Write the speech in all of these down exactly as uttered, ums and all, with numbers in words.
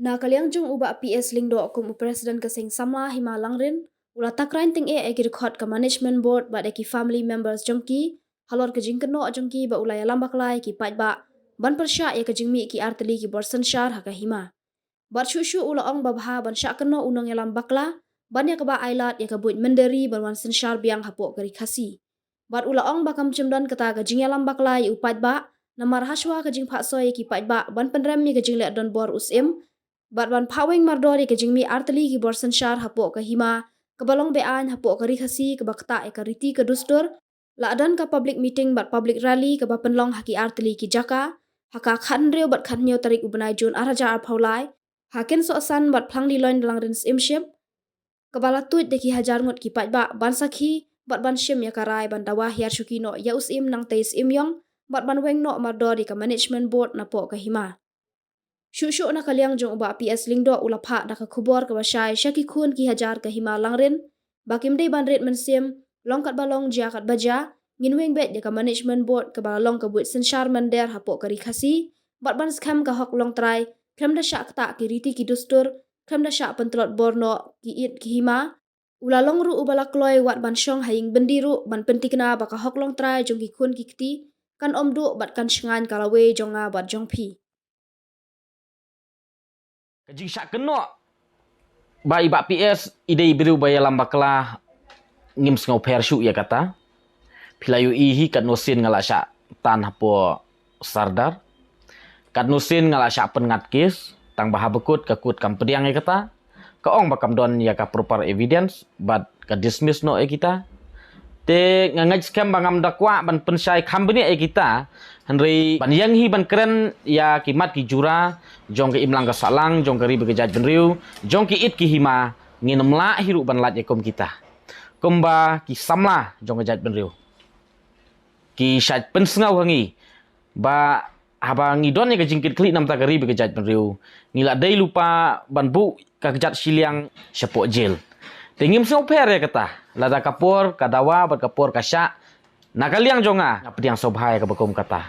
Na ka liang jong u Bah P S Lyngdoh kum u President ka Seng Samla Hima Langrin, u la takraiñ tyngeh ïa ki dkhot ka Management Board bad ïa ki family members jong ki halor ka jingkynnoh jong ki ba u la ïalam bakla ïa ki paidbah ban pyrshah ïa ka jingmih ki artylli ki bor synshar ha ka hima. Bad shuh shuh u la ong ba bha ban shah kynnoh u nongïalam bakla ban ïa kaba ailad ïa ka buit mynder ri ban wan synshar biang hapoh ka ri Khasi. Bad u la ong ba kam shym don kata ka jingïalam bakla ïa u paidbah, namar hashwa ka jingphah soi ïa ki paidbah ban pynrem ïa ka jingleh donbor u syiem, bad ban phah weng mardor ïa ka jingmih artylli ki bor synshar hapoh ka hima kaba long be-aiñ hapoh ka ri Khasi kaba ktah ïa ka riti ka dustur, la don ka public meeting bad public rally kaba pynlong ha ki artylli ki jaka ha ka khathynriew bad khathynñiew tarik u bnai Jun ar hajar arphew lai ha Kynsohsan bad Phlang Diloin Langrin Syiemship, kaba la tuid da ki hajar ngut ki paidbah ban sakhi bad ban shim ïa ka rai ban dawa hiar shuki noh ïa u syiem nangtei syiem ïong bad ban weng noh mardor ïa ka Management Board napoh ka hima. Shuh shuh na ka liang jong u Bah P S Lyngdoh u la phah da ka khubor kaba shai sha ki khun ki hajar ka hima Langrin ba kim dei ban rit mynsiem, long katba long jia katba jia, ngin weng beit ïa ka Management Board kaba la long ka buit synshar mynder hapoh ka ri Khasi bad ban skhem ka hok longtrai, khlem da shah ktah ki riti ki dustur, khlem da shah pyntlot bor noh ki it ki hima. U la long ruh uba la kloi wat ban shong ha ïing byndi ruh ban pynthikna ba ka hok longtrai jong ki khun ki kti kan ym duh bad kan shngaiñ ka lawei jong nga bad jong phi. Ka jingshah kynnoh ba i Bah P S i dei i briew ba ïalam bakla, ngim sngewpher shuh ïa kata. Phi la ïohi hi katno sien nga la shah tan hapoh Sardar. Katno sien nga la shah pynngat kes, tang ba haba kut ka kut kam pdiang ïa kata. Ka ong ba kam don ïa ka proper evidence bad ka dismiss noh ïa kita. Te nga ngeit skhem ba ngam da kwah ban pynshai kham bniah ïa kita, hynrei ban ïeng hi ban kren ïa ki mat ki jura jong ka imlang ka sahlang jong ka ri bad ka jaitbynriew, jong ki it ki hima, ngin ym lah hi ruh ban lait ïa kum kita. Kumba ki samla jong ka jaitbynriew ki shait pynsngew ha ngi ba haba ngi don ïa ka jingkitkhlieh namar ka ri bad ka jaitbynriew, ngi la dei lypa ban buh ka kjat shiliang shapoh jel. Te ngim sngewpher ïa kata, lada ka por ka dawa bad ka por ka shah, na ka liang jong nga nga pdiang sngewbha ïa kaba kum kata.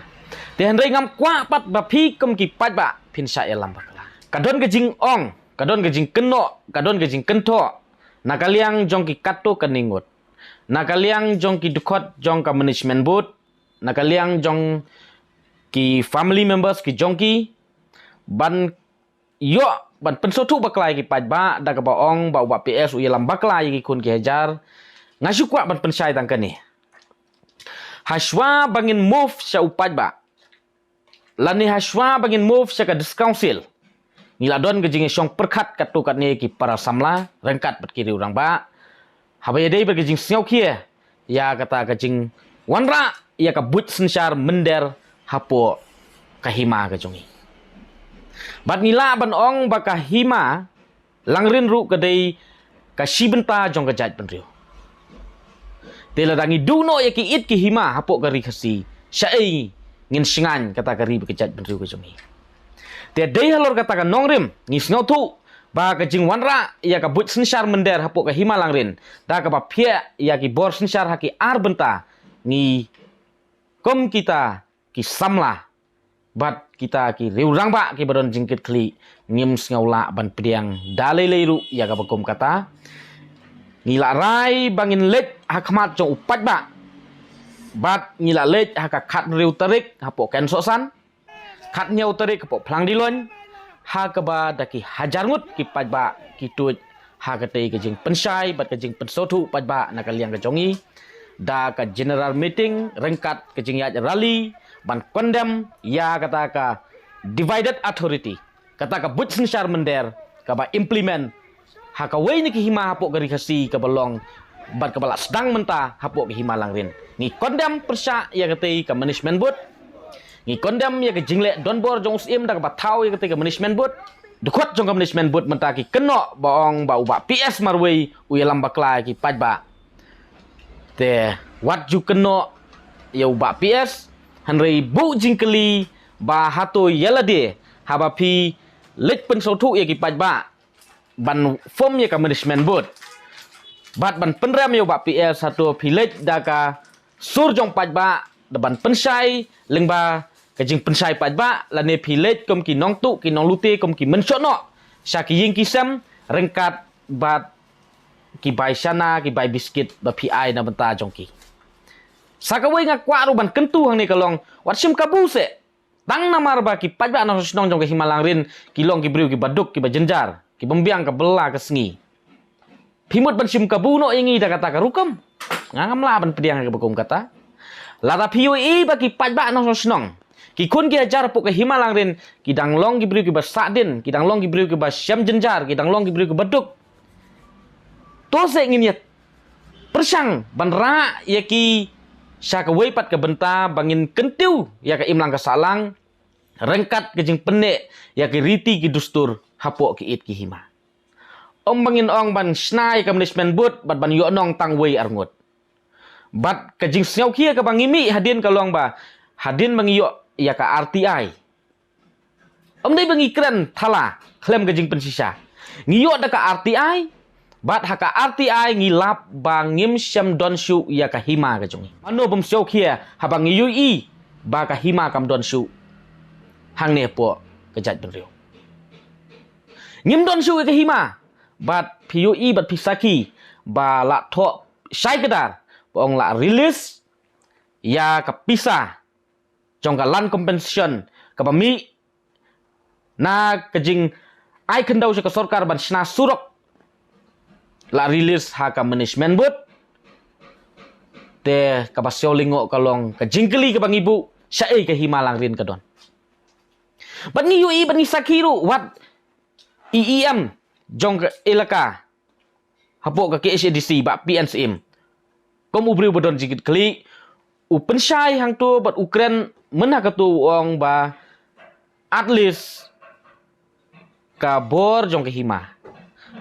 Te hynrei ngam kwah pat ba phi kum ki paidbah phin shah ïalam bakla. Ka don ka jingong, ka don ka jingkynnoh, ka don ka jingkynthoh na ka liang jong ki katto katne ngut, na ka liang jong ki dkhot jong ka Management Board, na ka liang jong ki family members ki jong ki, ban ïoh ban pynsngewthuh bakla ïa ki paidbah da kaba ong ba u Bah P S u ïalam bakla ïa ki khun ki hajar. Nga shu kwah ban pynshai tang kane. Hashwa ba ngin move sha u paidbah, lane hashwa ba ngin move sha ka District Council, ngi la don ka jingïashong pyrkhat katto katne ki para samla ryngkat bad ki riew rangbah, haba ïadei bad ka jingsngewkhia ïa kata ka jingwanrah ïa ka buit synshar mynder hapoh ka hima ka jong ngi. Bad ngi lah ban ong ba ka hima Langrin ruh ka dei ka shi bynta jong ka jaitbynriew. Te lada ngi duh noh ïa ki it ki hima hapoh ka ri Khasi, shaei ngin shngaiñ kata ka ri bad ka jaitbynriew ka jong ngi? Te dei halor kata ka nongrim ngi sngewthuh ba ka jingwanrah ïa ka buit synshar mynder hapoh ka hima Langrin da kaba phiah ïa ki bor synshar ha ki ar bynta, ngi kum kita ki samla bad kita ki riew rangbah kiba don jingkitkhlieh, ngim sngew lah ban pdiang da lei lei ruh ïa kaba kum kata. Ngi la rai ba ngin leit ha khmat jong u paidbah, bad ngi la leit ha ka khathynriew tarik hapoh Kynsohsan, khathynñiew tarik hapoh Phlang Diloin, ha kaba da ki hajar ngut ki paidbah ki tuid ha katei ka jingpynshai bad ka jingpynsngewthuh paidbah na ka liang ka jong ngi da ka general meeting ryngkat ka jingïaid rally ban condemn ïa kata ka divided authority, kata ka buit synshar mynder kaba implement ha kawei na ki hima hapoh ka ri Khasi kaba long bad kaba la sdang mynta hapoh ka hima Langrin. Ngi condemn pyrshah ïa katei ka Management Board. Ngi condemn ïa ka jingleh donbor jong u Syiem da kaba thaw ïa katei ka Management Board. Dkhot jong ka Management Board mynta ki kynnoh ba ong ba u Bah P S marwei u ïalam bakla ïa ki paidbah. Te wat ju kynnoh ïa u Bah P S, hynrei buh jingkylli ba hato ïa lade haba phi leit pynsngewthuh ïa ki paidbah ban form ïa ka Management Board bad ban pynrem ïa u Bah P S, hato phi leit da ka sur jong paidbah da ban pynshai lyngba ka jingpynshai paidbah, lane phi leit kum ki nongtuh ki nonglute, kum ki mynshohnoh sha ki ïing ki sem, ryngkat bad ki bai shana, ki bai biskit ba phi ai na bynta jong ki. Sa kawei nga kwah ruh ban kyntu hangne ka long, wat shim kabu seh. Tang namar ba ki paidbah nongshong shnong jong ka Hima Langrin ki long ki briew ki baduk, ki bajynjar, ki bym biang ka bylla ka sngi. Phi mut ban shim kabu noh ïa ngi da kata ka rukom? Nga ngam lah ban pdiang ïa kaba kum kata. Lada phi ïohi ba ki paidbah nongshong shnong, ki khun ki hajar hapoh ka Hima Langrin, ki dang long ki briew ki ba sahdien, ki dang long ki briew ki ba shem jynjar, ki dang long ki briew ki baduk. To seh ngin ïa pyrshang ban rah ïa ki sha kawei pat ka bynta ba ngin kyntiew ïa ka imlang ka sahlang, ryngkat ka jingpynneh ïa ki riti ki dustur hapoh ki ïit ki hima. Ym ba ngin ong ban shna ïa ka management board bad ban ïoh nong tang wei arngut. Bad ka jingsngewkhia kaba ngi mih hadien ka long ba, hadien ba ngi ïoh ïa ka R T I, ym dei ba ngi kren thala khlem ka jingpynshisha. Ngi ïoh da ka R T I, bad ha ka R T I ngi lap ba ngim shym don shuh ïa ka hima ka jong ngi. Mano bym sngewkhia haba ngi ïohi ba ka hima kam don shuh hangne hapoh ka jaitbynriew? Ngim don shuh ïa ka hima. Bad phi ïohi bad phi sakhi ba la thoh shai kdar ba ong la release ïa ka pisa jong ka land compensation kaba mih na ka jingai khyndew sha ka sorkar ban shna surok, la release ha ka management board. Te kaba sngewlyngngoh ka long ka jingkylli kaba ngi buh, shaei ka Hima Langrin ka don? Bad ngi ïohi bad ngi sakhi ruh wat i E M jong ka elaka hapoh ka K H A D C, Bah P N Syiem, kum u briew ba don jingkitkhlieh, u pynshai hangto bad u kren mynta kato, u ong ba at least ka bor jong ka hima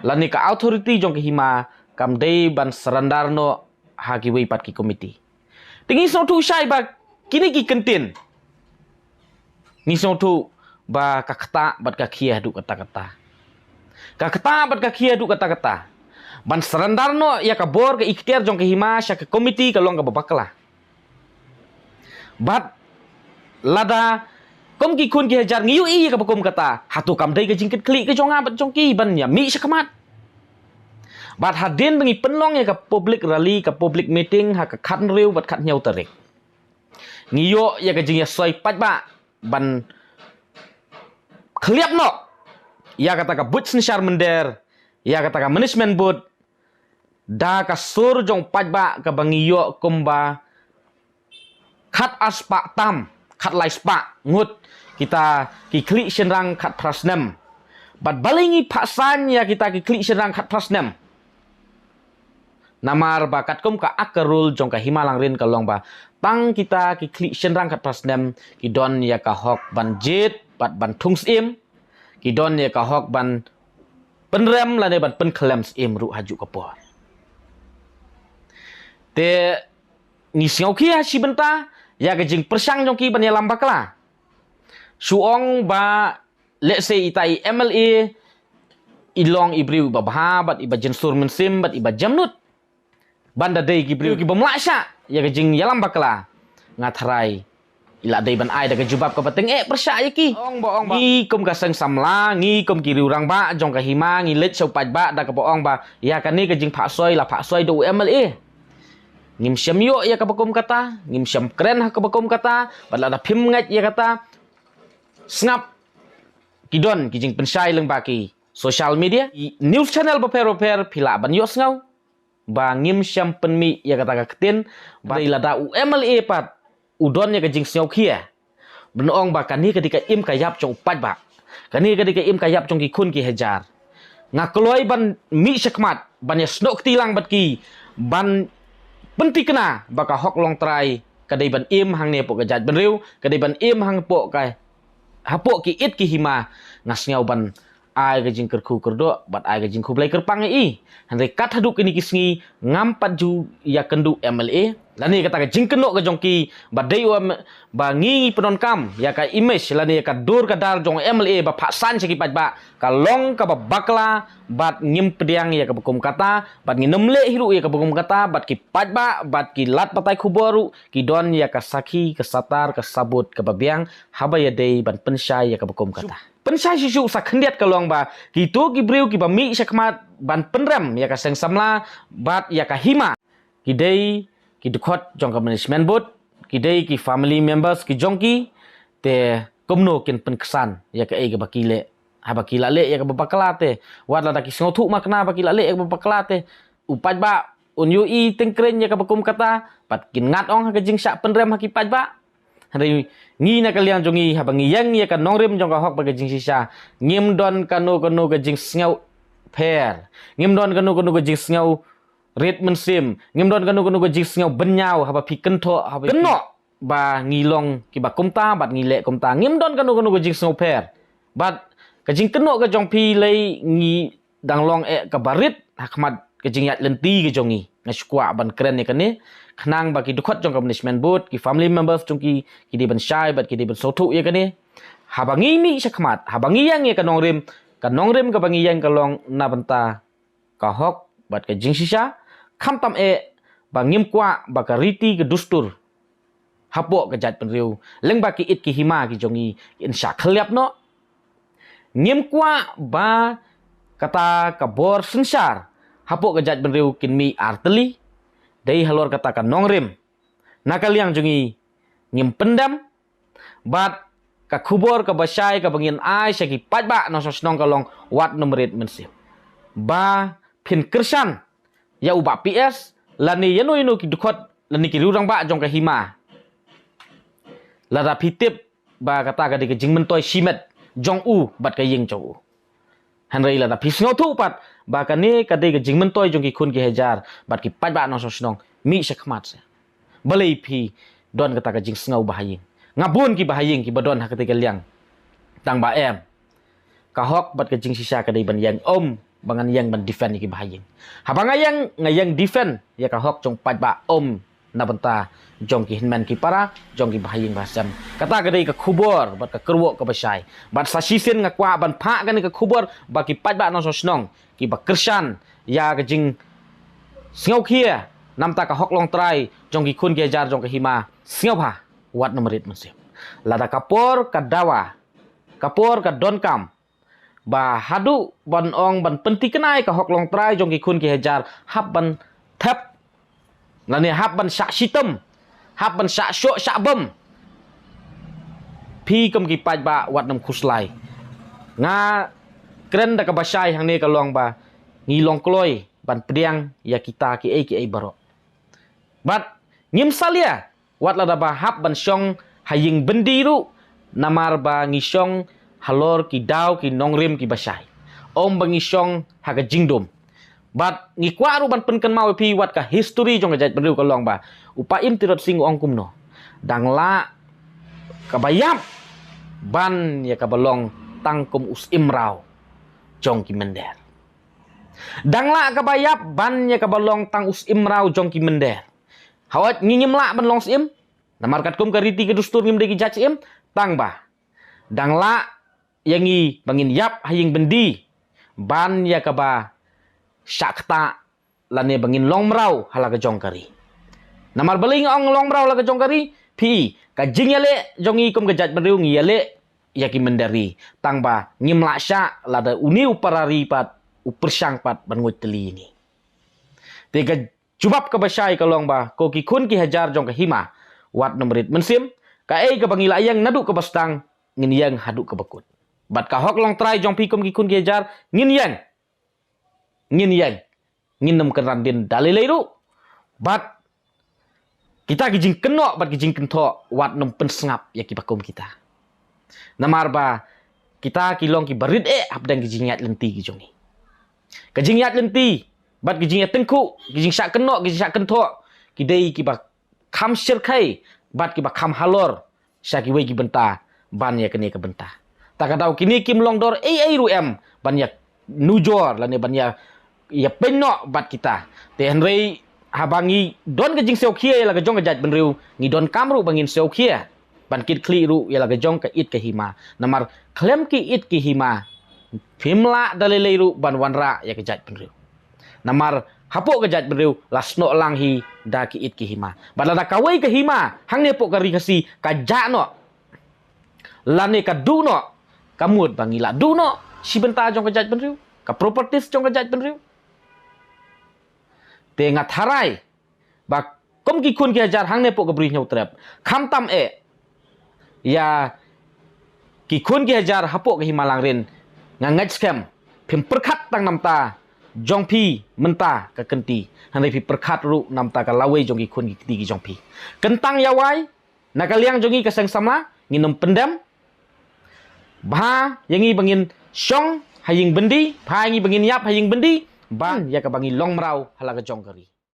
lane ka authority jong ka hima kam dei ban surrender noh ha kiwei pat ki komiti. Te ngi sngewthuh shai ba kine ki kyntien, ngi sngewthuh ba ka ktah bad ka khia haduh katta katta. Ka ktah bad ka khia haduh katta katta ban surrender noh ïa ka bor ka iktiar jong ka hima sha ka komiti ka long kaba bakla. Bad lada kum ki khun ki hajar ngi ïohi ïa kaba kum kata, hato kam dei ka jingkitkhlieh ka jong nga bad jong ki ban ïa mih shakhmat? Bad hadien ba ngi pynlong ïa ka public rally, ka public meeting ha ka khathynriew bad khathynñiew tarik, ngi ïoh ïa ka jingïasoi paidbah ban khliap noh ïa kata ka buit synshar mynder, ïa kata ka management board, da ka sur jong paidbah kaba ngi ïoh kumba khat ar spah tam, khat lai spah ngut kita ki khlieh shynrang khatphra snem. Bad balei ngi phah saiñ ïa kita ki khlieh shynrang khatphra snem? Namar ba katkum ka Act ka rule jong ka Hima Langrin ka long ba tang kita ki khlieh shynrang khatphra snem ki don ïa ka hok ban jied bad ban thung syiem, ki don ïa ka hok ban pynrem lane ban pynkhlem syiem ruh ha juh ka por. Te ngi sngewkhia shi bynta ïa ka jingpyrshang jong ki ban ïalam bakla. Shu ong ba lehse ita i M L A i long i briew iba bha bad iba jynsur mynsiem bad iba jemnud. Ban da dei ki briew ki bym lah shah ïa ka jingïalam bakla, nga tharai i la dei ban ai da ka jubab kaba tyngeh pyrshah ïa ki. Ong ba, ong ba, ngi kum ka seng samla, ngi kum ki riew rangbah jong ka hima, ngi leit sha u paidbah da kaba ong ba ïa kane ka jingphah soi la phah soi da u M L A. Ngim shym ïoh ïa kaba kum kata, ngim shym kren ha kaba kum kata. Bad lada phim ngeit ïa kata, sngap, ki don ki jingpynshai lyngba ki social media, ki news channel bapher bapher, phi lah ban ïohsngew ba ngim shym pynmih ïa kata ka ktien. Ba dei lada u M L A pat u don ïa ka jingsngewkhia ban ong ba kane ka dei ka im ka ïap jong u paidbah, kane ka dei ka im ka ïap jong ki khun ki hajar, nga kloi ban mih shakhmat ban ïasnoh kti lang bad ki, ban pynthikna ba ka hok longtrai ka dei ban im hangne hapoh ka jaitbynriew, ka dei ban im hangpoh ka, hapoh ki ïit ki hima. Nga sngew ban ai ka jingkyrkhu kyrdoh bad ai ka jingkhublei kyrpang ïa i. Hynrei kat haduh kine ki sngi ngam pat ju ïakynduh M L A lane kata ka jingkynnoh ka jong ki ba dei u M-, ba ngi ngi pyndonkam ïa ka image lane ïa ka dur ka dar jong u M L A ba phah saiñ sha ki paidbah ka long kaba bakla, bad ngim pdiang ïa kaba kum kata, bad ngin ym leh hi ruh ïa kaba kum kata, bad ki paidbah bad ki lad pathai khubor ruh ki don ïa ka sakhi, ka satar, ka sabut kaba biang haba ïadei ban pynshai ïa kaba kum kata. Pynshai shisha sa khyndiat ka long ba kito ki briew kiba mih shakhmat ban pynrem ïa ka seng samla bad ïa ka hima, ki dei ki dkhot jong ka management board, ki dei ki family members ki jong ki. Te kumno kin pynksan ïa kaei kaba ki leh? Haba ki la leh ïa kaba bakla te, wat lada ki sngewthuh makna ba ki la leh ïa kaba bakla te, u paidbah un ïohi tyngkrein ïa kaba kum kata, bad kin ngat ong ha ka jingshah pynrem ha ki paidbah. Hynrei ngi na ka liang jong ngi, haba ngi ïeng ïa ka nongrim jong ka hok bad ka jingshisha, ngim don kano kano ka jingsngew pher, ngim don kano kano ka jingsngew rit mynsiem, ngim don kano kano ka jingsngew bynñiaw haba phi kynthoh, haba phi kynnoh ba ngi long kiba kumta bad ngi leh kumta, ngim don kano kano ka jingsngew pher. Bad ka jingkynnoh ka jong phi lei ngi dang long eh kaba rit ha khmat ka jingïaid lynti ka jong ngi. Nga shu kwah ban kren ïa kane, khnang ba ki dkhot jong ka management board, ki family members jong ki, ki dei ban shai bad ki dei ban sngewthuh ïa kane. Haba ngi mih shakhmat, haba ngi ïeng ïa ka nongrim, ka nongrim kaba ngi ïeng ka long na bynta ka hok bad ka jingshisha, khamtam eh ba ngim kwah ba ka riti ka dustur hapoh ka jaitbynriew, lyngba ki it ki hima ki jong ngi, kin shah khylliap noh. Ngim kwah ba kata ka bor synshar hapoh ka jaitbynriew kin mih artylli. Dei halor kata ka nongrim, na ka liang jong ngi, ngim pyndem. Bad ka khubor kaba shai kaba ngin ai sha ki paidbah nongshong shnong ka long, wat nym rit mynsiem ba phin kyrshan ïa u Bah P S lane ïano ïano ki dkhot lane ki rangbah jong ka hima, lada phi tip ba kata ka dei ka jingmyntoi shimet jong u bad ka ïing jong u. Hynrei lada phi sngewthuh pat ba kane ka dei ka jingmyntoi jong ki khun ki hajar bad ki paidbah nongshong shnong, mih shakhmat seh. Balei phi don kata ka jingsngew bahaïing? Nga bun ki bahaïing kiba don ha kata ka liang. Tang ba em, ka hok bad ka jingshisha ka dei ban ïeng, ym ba ngan ïeng ban defend ïa ki bahaïing. Haba nga ïeng, nga ïeng defend ïa ka hok jong paidbah, ym na bynta jong ki hynmen ki para, jong ki bahaïing bahasem. Kata ka dei ka khubor bad ka kyrwoh kaba shai. Bad sa shisien nga kwah ban phah kane ka khubor ba ki paidbah nongshong shnong kiba kyrshan ïa ka jingsngewkhia namta ka hok longtrai jong ki khun ki hajar jong ka hima, sngewbha wat nym rit mynsiem. Lada ka por ka dawa, ka por ka donkam ba haduh ban ong ban pynthikna ïa ka hok longtrai jong ki khun ki hajar hap ban thep, lane hap ban shah shitom, hap ban shah shoh shah bom, phi kum ki paidbah wat nym khuslai. Nga kren da kaba shai hangne ka long ba ngi long kloi ban pdiang ïa kita kiei kiei baroh. Bad ngim salia wat lada ba hap ban shong ha ïing byndi ruh, namar ba ngi shong halor ki daw ki nongrim kiba shai, ym ba ngi shong ha ka jingdum. Bad ngi kwah ruh ban pynkynmaw ïa phi wat ka history jong ka jaitbynriew ka long ba u Paiem Tirot Sing u ong kumno: Dang lah kaba ïap ban ïa kaba long tang kum u syiem mraw jong ki mynder. Dang lah kaba ïap ban ïa kaba long tang u syiem mraw jong ki mynder. Hooid, ngi ngim lah ban long syiem, namar katkum ka riti ka dustur ngim dei ki jait syiem, tang ba dang lah ïa ngi ba ngin ïap ha ïing byndi ban ïa kaba shah ktah lane ba ngin long mraw ha la ka jong ka ri. Namar balei nga ong long mraw ha la ka jong ka ri? Phi, ka jingïaleh jong ngi kum ka jaitbynriew ngi ïaleh ïa ki mynder ri, tang ba ngim lah shah lada une u para ri pat, u pyrshang pat ban nguid tylli ïa ngi. Te ka jubab kaba shai ka long ba ko ki khun ki hajar jong ka hima, wat nym rit mynsiem. Kaei kaba ngi la ïeng naduh kaba sdang, ngin ïeng haduh kaba kut. Bad ka hok longtrai jong phi kum ki khun ki hajar, ngin ïeng, ngin ïeng, ngin nym kynran dien da lei lei ruh. Bad kita ki jingkynnoh bad ki jingkynthoh wat nym pynsngap ïa kiba kum kita. Namar ba kita ki long kiba rit eh hapdeng ki jingïaid lynti ki jong ngi. Ka jingïaid lynti bad ki jingïatyngkhuh, ki jingshah kynnoh, ki jingshah kynthoh, ki dei kiba kham shyrkhei bad kiba kham halor sha kiwei ki bynta ban ïa kane ka bynta. Ta ka daw kine kim long dor ei ei ruh em ban ïa nujor lane ban ïa, ïa pynnoh bad kita. Te hynrei haba ngi don ka jingsngewkhia ïa la ka jong ka jaitbynriew, ngi donkam ruh ba ngin sngewkhia ban kit khlieh ruh ïa la ka jong ka it ka hima. Namar khlem ki it ki hima, phim lah da lei lei ruh ban wanrah ïa ka jaitbynriew. Namar hapoh ka jaitbynriew la snoh lang hi da ki it ki hima. Bad lada kawei ka hima hangne hapoh ka ri Khasi ka jah noh lane ka duh noh, ka mut ba ngi la duh noh shi bynta jong ka jaitbynriew, ka properties jong ka jaitbynriew. Te nga tharai ba kum ki khun ki hajar hangne hapoh ka Bri Hynñiewtrep, khamtam eh ïa ki khun ki hajar hapoh ka Hima Langrin, nga ngeit skhem phim pyrkhat tang namta jong phi mynta ka kynti, hynrei phi pyrkhat ruh namta ka lawei jong ki khun ki kti ki jong phi. Kyntang ïa wai, na ka liang jong ngi ka Seng Samla, ngin ym pyndem bha ïa ngi ba ngin shong ha ïing byndi, bha ïa ngi ba ngin ïap ha ïing byndi, ban ïa kaba ngi long mraw ha la ka jong ka ri.